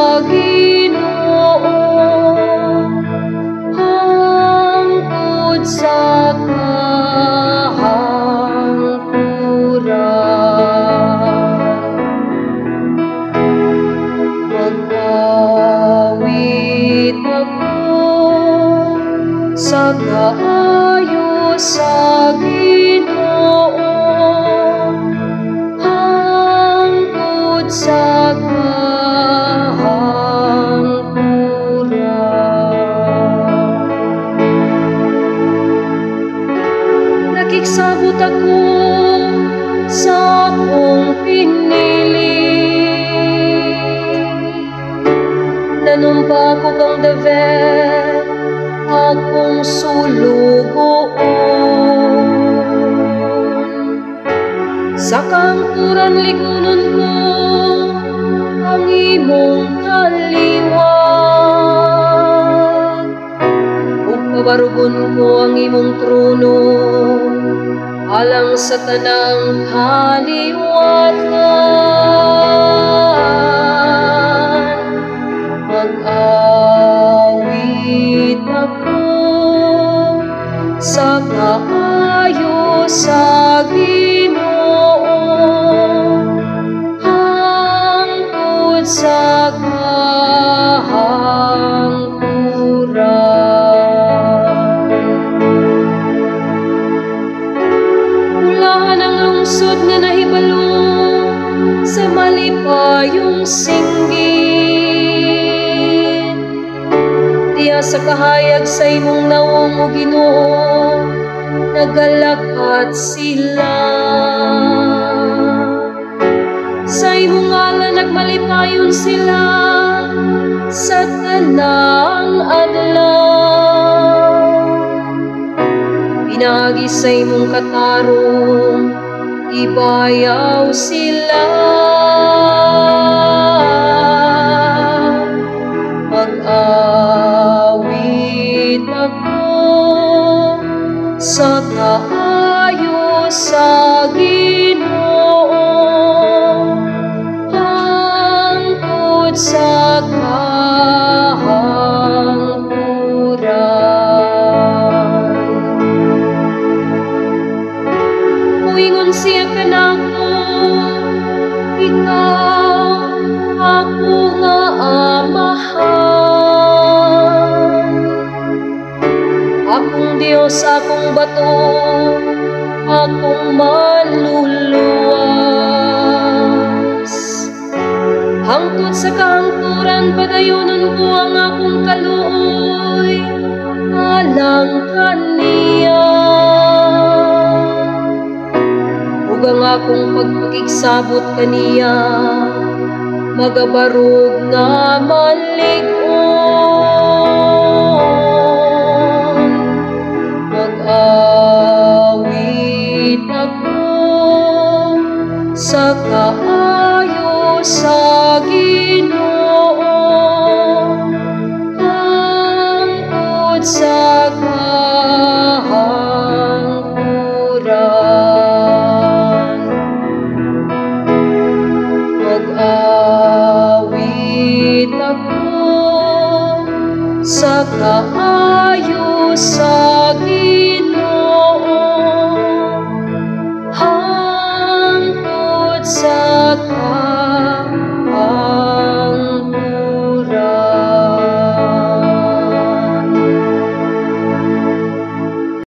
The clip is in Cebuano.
sa Ginoo hangtod sa kahangturan. Mag-awit ako sa kaayo sa Ginoo hangtod sa kahangturan. Nakigsabot ako sa akong pinili. Nanumpa ko kang David, akong sulugoon. Sa kahangturan ligunon ko ang imong kaliwat. Ug pabarugon ko ang imong trono alang sa tanang kaliwatan. Mag-awit ako sa kaayo sa Ginoo hangtod sa kahangturan. Ulahan ang lungsod nga nahibalo sa malipayong singgit. Diha sa kahayag sa imong nawong, o Ginoo, nagalakat sila. Sa imong ngalan nagmalipayon sila sa tanang adlaw. Pinaagi sa imong katarong, ibayaw sila. Mag-awit ako sa kaayo sa Ginoo hangtod sa kahangturan. Muingon siya kanako, "Ikaw ako nga amahan. Akong Dios, akong bato, akong manluluwas." Hangtod sa kahangturan padayonon ko ang akong kaluoy alang kaniya. Ug ang akong pagpakigsabot kaniya magabarog nga malig-on. Mag-awit ako sa kaayo sa Ginoo hangtod sa kahangturan. Mag-awit ako sa kaayo sa Ginoo hangtod sa kahangturan.